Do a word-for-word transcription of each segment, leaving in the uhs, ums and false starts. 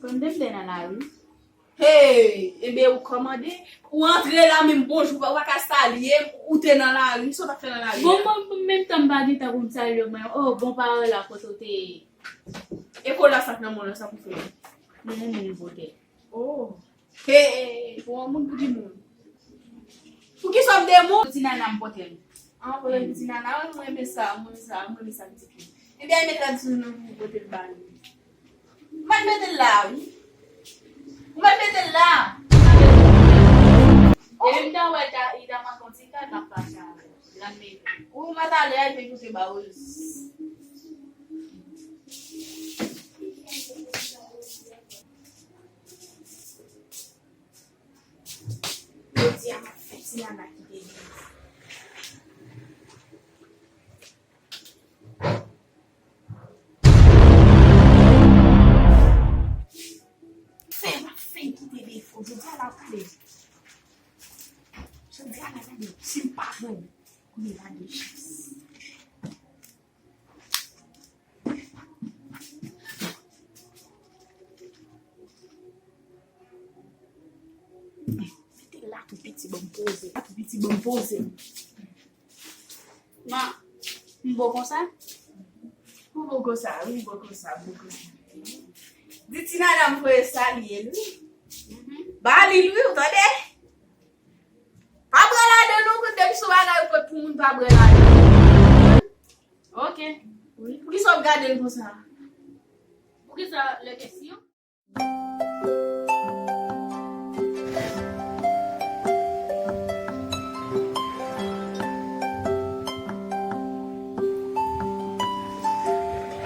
Mwen te nan lari. Hey, ebyen ou kòmande, ou antre la menm bonjou, ou pa ka salye m, ou te nan lari, sa w t ap fè nan lari a? Bon, mwen menm tan m pa gen tan pou m salye w, mwen, oh, bon pawòl la, kote w te ye? E kola sa k nan men w lan, sa pou fè? Mwen, mwen, mwen pote. Oh. Hey, pou yon moun pou di moun. Pou ki sa w ap de moun? Ti nana m pote l. Ah, pote l pou ti nana, wi, mwen renmen sa, mwen renmen sa, mwen renmen sa pitit li. Ebyen, al mete l sou nou pou pote l ba li. Ou mèt mete l la, wi. Ou mèt mete l la. Depi m ta wè l ta, li ta manke yon ti kal, m ap fache avè l. L ap mete. Ou mèt ale, al fè koute ba Roz. Jodi a m ap fè ti nana kite li. Fè m ap fè kite defo. Jodi a la, gade. Jodi a la, gade. Si m pa jwenn, kounye a la, gen chans. Mete la tou piti, ban m poze. La tou piti, ban m poze. Ma, m bon konsa? Ou bon konsa, wi, bon konsa, bon konsa. Di ti nana m voye salye l, wi. Ba li l, wi, ou tande? Pa pran ladan non, kote depi sou bagay ou pot pou moun pa pran ladan. Ok. Wi. Poukisa w ap gade l konsa? Poukisa lè kesyon?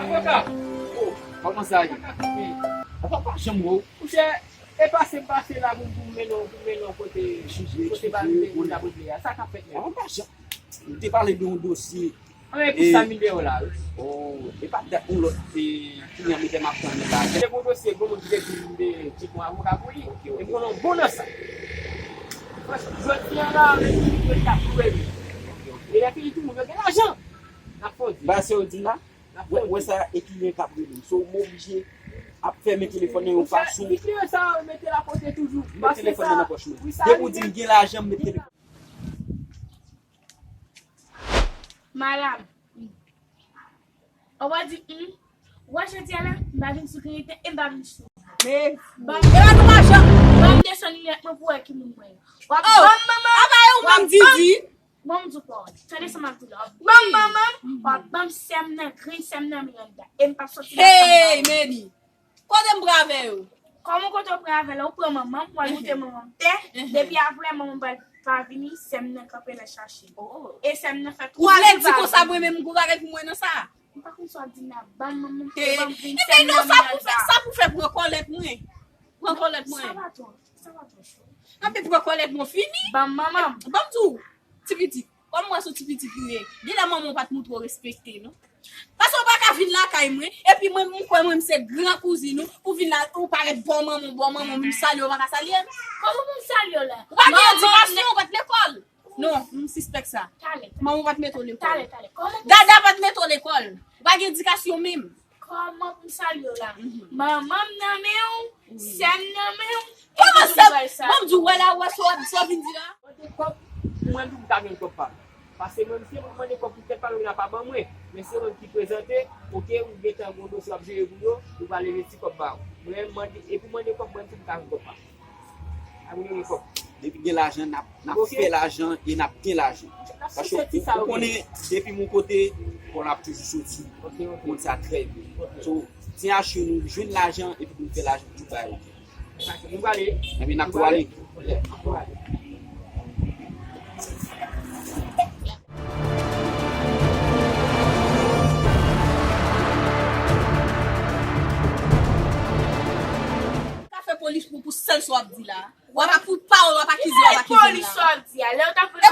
Avoka! Oh, kòman sa ye? Avoka, janm wè w. Monchè, e pase m pase la pou, pou m mennen w, pou m mennen w kote, kote ba m te moun ap regle a. Sa k ap fèt menm? Avoka, janm. Nou te pale de yon dosye. Anben, pou sa m deyò la, wi. Oh, e pa dat yon lòt, e, kliyan m te m ap tann la. Se yon dosye, gon moun ki te di m de tcheke yon avoka pou li. Ok, ok. E m konnen w bon nan sa. Franchman, jodi a la, men tout moun yo t ap louwe li. E lè fini tout moun yo gen lajan. N ap fè w di. Ba se yo di m la. N ap fè w di. Wè, wè sa, e kliyan k ap rele m. So, m oblije ap fèmen telefòn nan yon fason. Di kliyan sa, mete l akote toujou. M met telefòn nan nan pòch mwen. Depi w di m gen lajan, m met telefòn. Madanm, ou pa di, hmm, wè jodi a la, m pa vin sou kretyen e m pa vin sou. Men, ban m, e pa nou majan. Ban m desann linèt mwen pou wè ki moun mwen ye. W ap ban m manman, apa e ou menm Didi? Ban m di w pawòl. Tande sa m ap di w la. W ap ban m manman, w ap ban m sè m nan, grenn sè m nan Miranda. E m p ap soti la san m pa wè. Hey, Meni. Kote m pran avè yo? Kòman kote w pran avè l la? Ou pran manman m, w al moute manman m tè. Depi apre, manman m pa, pa vini, sè m nan kanpe nan chache. E sè m nan fè twa jou pa vini. Ou vle di konsa mwen menm m gon bagay pou mwen nan sa? M pa konn sa w ap di m nan, ban m manman m tè, ban m grenn sè m nan Miranda. Ebyen non, sa pou fè, sa pou fè pran kòlèt mwen. Pran kòlèt mwen. Sa pa twò, sa pa twò cho. Anpi pran kòlèt mwen fini. Ban m manman m. Ban m di w. Ti pitit, kòm m wè se yon ti pitit ou ye, genlè manman w pa t montre w respekte, non. Paske w pa ka vin lakay mwen, epi mwen, m kwè mwen, m se gran kouzin ou, ou vin la, ou parèt bò manman w, bò manman w, m salye w, ou pa ka salye m. Kòman pou m salye w la? Ou pa gen edikasyon, ou pa t lekòl. Non, m sispèk sa. Talè, talè. Manman w pa t mete w lekòl. Talè, talè. Kòman pou m... Dada pa t mete w lekòl. Ou pa gen edikasyon menm. Kòman pou m salye w la? Manman m nan men w, sè m nan men w, e kòman pou m pral salye w? Kòman sè m? Bon, m di w, wè la, ou wè sa w ap, sa w vin di la? Mande kòb, mwen tou m ka jwenn kòb pa m. Paske mwen, si mwen mande kòb pou tèt pa m, yo pa ban mwen. Men se mwen ki prezante, oke, ou gentan gen yon dosye w ap jere pou yo, yo pral leve ti kòb ba ou. Mwen mande, e pou mande kòb, mwen tou m ka jwenn kòb pa m. Depi gen lajan, n ap, n ap fè lajan e n ap gen lajan. Paske ou, ou konnen, depi m yon kote, kò l ap toujou soti. Ou konn sa trè byen. So, T H yo, nou jwenn lajan epi pou nou fè lajan pou tout bagay, oke. Ebyen, n ap tou ale. Ka fè polis pou, pou sèl sa w ap di la. W ap, pou pawòl w ap akize, w ap akize m la. Polis sa w ap di a. Lè w t ap vin nan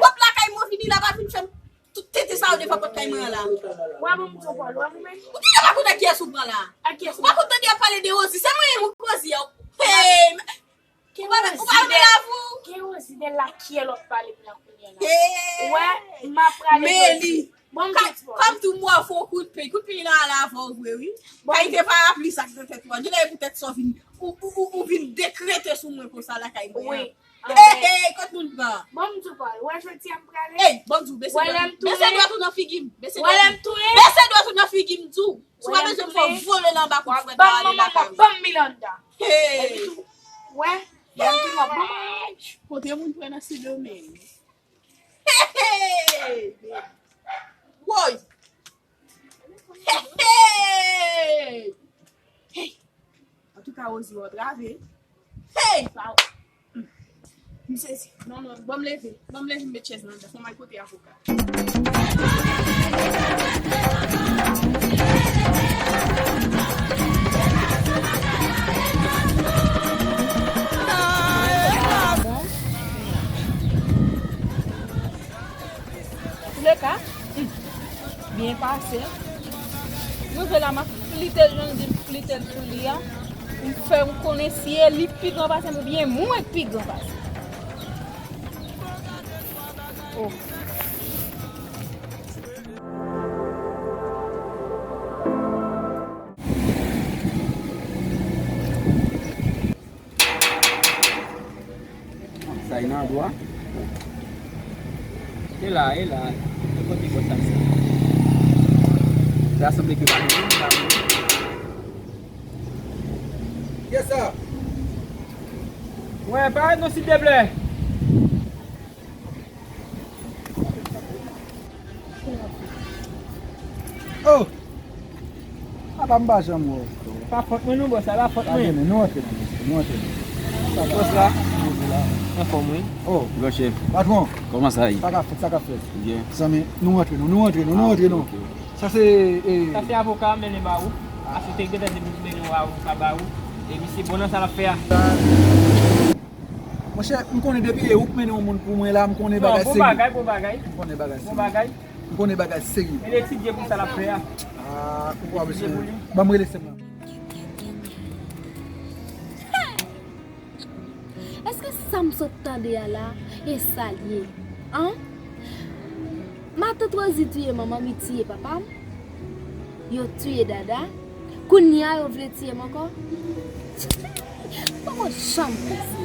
pwòp lakay mwen, w vini la, pa vin fè m tout tenten sa yo devan pòt kay mwen an la. W ap ban m di w pawòl, w ap mwen. Ou genlè pa konn ak kiyès ou pran la. Ak kiyès ou pran? Ou pa konn tande y ap pale de Rosie. Se mwen menm ou Rosie a. Hey, Ou pa, ou pa renmen lavi w? Gen Rosie de la kiyè lòt pale pou la kounye a la. Hey! Wè, m ap prale Meli. Bon, m Kay, tout bon. Kòm tou mwen fè yon kout peny. Kout peny lan ale avè w vre, wi. Bon. Kay te parapli sa k nan tèt ou a. Genlè e poutèt sa w vin, ou, ou, ou, ou vin dekrete sou mwen konsa lakay mwen an. Wi. Hey, hey, kot moun pran? Bon, m di w pa, wè jodi a m prale. Hey, bon, di w, bese dwèt ou nan figi m. Bese dwèt ou nan figi m, di w. Si w pa bezwen m fè w vole nan anba kout fwèt la ale lakay ou. Ban m Miranda. Hey. Epi tou, wè, lè m tou w ap ban m. Kote moun pran nan Sendomeng? Hey! Woy! Hey! Hey! Antouka, Rosie, w antrave. Hey! Pa, m sezi. Non, non, ban m leve. Ban m leve, m met chèz nan anndan. Fò m al kote avoka. Bon. Antouka, hmm, byen pase. M rive la, m ap flite l jan l di m flite l sou li a. M fè m konnen si e li k pi gran pase m oubyen mwen k pi gran pase. Oh. Sa e nan dwa. E la, e la. E kote bòs sa se? Sa sanble ke pa gen moun, pa gen moun. Yes, sir. Wè, parèt non, silteplè. Oh! Apa m pa janm wè w. Pa fòt mwen non, bòs, sa pa fòt mwen. Pa gen, nou antre nan mesye, nou antre nan. Bòs la? Anfòm, wi. Oh! Gran chèf. Patwon. Kòman sa ye? Sa k ap fèt, sa k ap fèt. Byen. Zanmi, nou antre non, nou antre non, nou antre non. Sa se, eh, sa se avoka m mennen ba ou. Paske te gentan di m pou mennen yon avoka ba ou. E misye bon nan sa l ap fè a. Monchè, m konnen depi e ou k mennen yon moun pou mwen la, m konnen bagay serye. Bon bagay, bon bagay. M konnen bagay serye. Bon bagay. M konnen bagay serye. Men etidye pou sa l ap fè a. Ah, ou pa bezwen. Ban m rele sè m lan. Èske sa m sot tande a la, e sa l ye? An? Matant Rosie tiye manman m, li tiye papa m. Yo tiye Dada. Kounye a, yo vle tiye m ankò. Poko janm fè sa.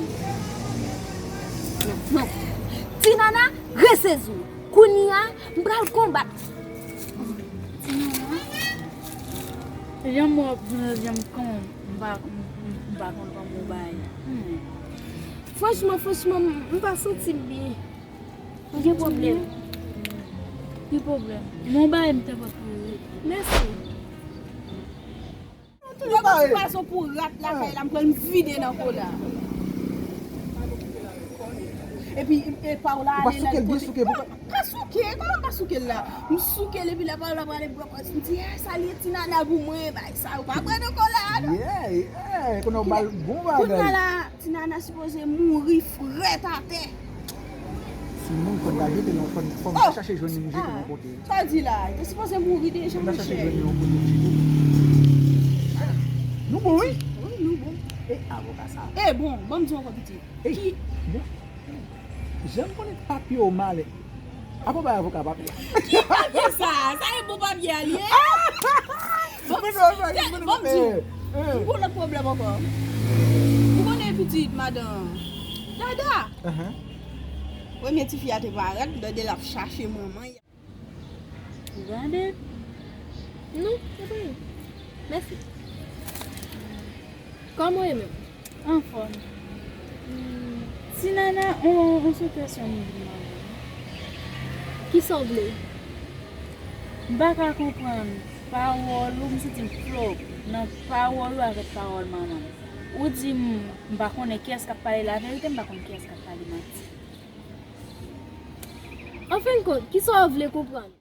Non, non. Ti Nana, resezi w. Kounye a, m pral konbat. Ti Nana. Janm w ap, janm kon, m pa, m, m, m pa konn kòman w bay. Hmm. Franchman, franchman, m, m pa santi m byen. Gen pwoblèm. Gen pwoblèm. Men w bay m te pòt pou ou. Mèsi. Toujou pare. Yon ti pwason pou rat lakay la, m pral vide nan kola. Epi, e, pa w la, ale nan kote. Ou pa souke l byen souke pou. Pa souke, kòman m pa souke l la? M souke l epi la, pa w la prale bwè pòs. M di, "Ah, sa li ye ti Nana pou mwen, bay sa, ou pa pran nan kola, non?" Yeah, yeah, kounye a w ba l bon bagay. Kounye a la, Ti Nana sipoze mouri frèt atè. Si moun fò n ta jete l, fò n, fò n ta chache jwenn li, nou jete l yon kote. Sa w di la, li te sipoze mouri deja, monchè. Fò n ta chache jwenn li yon kote, nou jete l. Nou bon, wi. Wi, nou bon. E avoka sa. E bon, ban m di w ankò pitit. Ey, ki bon. Jan m konnen papye w malè. Apa w bay avoka papye a? Ki papye sa? Sa e bon papye a li ye? Bon, bon, bon, bon, bon, bon, bon, bon, bon, eh, eh. M gon lòt pwoblèm ankò. Ou konnen pitit madan Dada? Ahan. Premye tifi a te parèt, m tande l ap chache manman. Gade. Non, se pa li. Mèsi. Kòman w ye menm? Anfòm. Hmm, Ti Nana, on, on sou kesyon m vin mande w. Kisa w vle? M pa ka konprann pawòl ou, m santi m flop nan pawòl ou avèk pawòl manman m. Ou di m, m pa konnen kiyès k ap pale laverite, m pa konn kiyès k ap pale manti. Anfennkont, kisa w vle konprann?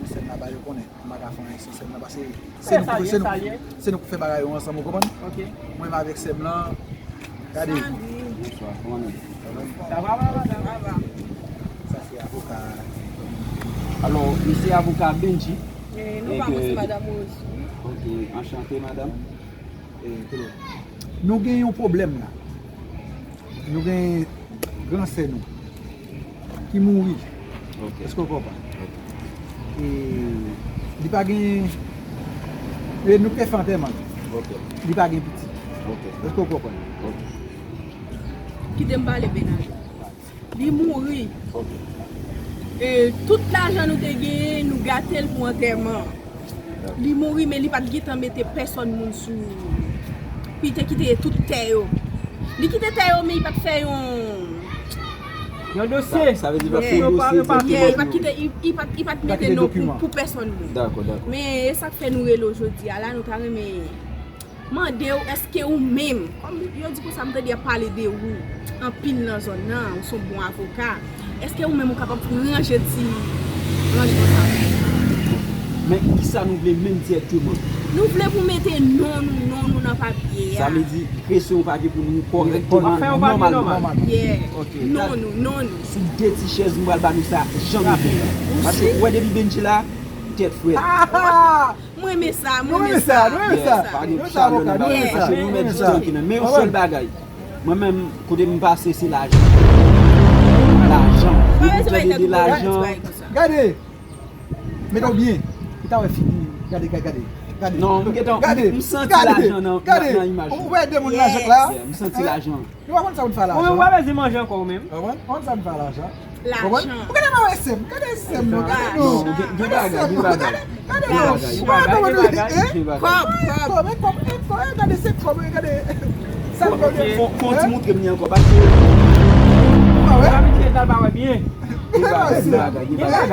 Sè m nan ba yo konnen, m pa ka fè anyen san sè m nan, paske se nou k fè, se nou, se nou k fè bagay yo ansanm, ou konprann? Mwen menm avèk sè m lan, gade. Bonswa, kòman nou ye? Sa va, madanm? Sa se avoka. Alò, li se avoka Benji. Eh, nou pa mwen, se madanm Rose. Ok, anchante, madanm. Eh, nou gen yon pwoblèm la. Nou gen gran sè nou ki mouri. Èske w konprann? E li pa gen, e nou te fè antèman. Li pa gen pitit. Èske w konprann? Kite m pale, Benal. Li mouri. E tout lajan nou te genyen, nou gate l pou antèman. Li mouri, men li pa t gentan mete pèsòn moun sou. Li te kite tout tè yo. Li kite tè yo, men li pa t fè yon. Yon dosye. Sa vle di pa fè yon dosye. Li pa t kite, li pa t mete non pou pèsòn moun. Dakò, dakò. Men e sa k fè nou rele w jodi a la, nou ta renmen mande w, èske ou menm, kòm yo di konsa, m tande y ap pale de ou anpil nan zòn nan, ou se yon bon avoka, èske ou menm ou kapab ranje ti ranjman sa? Men kisa nou vle menm dirèkteman? Nou vle pou mete non nou, non nou nan papye a. Sa vle di presyon pa gen pou nou kòrèkteman, nòmalman. Yeah. Non nou, non nou. Sou de ti chèz m pral ba nou sa jan nou vle. Paske ou wè depi Benji la, tèt frèt. Mwen renmen sa, mwen renmen sa. Pa gen chalè nan bagay. Paske nou mèt di tanki nan men yon sèl bagay. Mwen menm, kote m pase se lajan. Lajan. Depi m tande de lajan. Gade! Mete w byen. Ou ta wè figi. Gade, gade, gade. Non, m gentan, m santi lajan nan imaj. Ou wè de moun lajan la? M santi lajan. Nou pa konn sa moun fè lajan. Ou menm ou pa bezwen manje ankò ou menm. Ou konprann? Ou konprann sa moun fè lajan. Lajan. Ou gade nan S M, gade S M nou, gade nou. Gen bagay, gen bagay. Gade nou. Ou pa konprann nou, hein? Kòb, kòb. Kòb, kòb, kòb, gade se kòb, gade. Sa kòb. Fon ti moutre m li ankò paske. Ou pa wè? Ou pa mete dal pa wè byen. Gen bagay, gen bagay, gen bagay.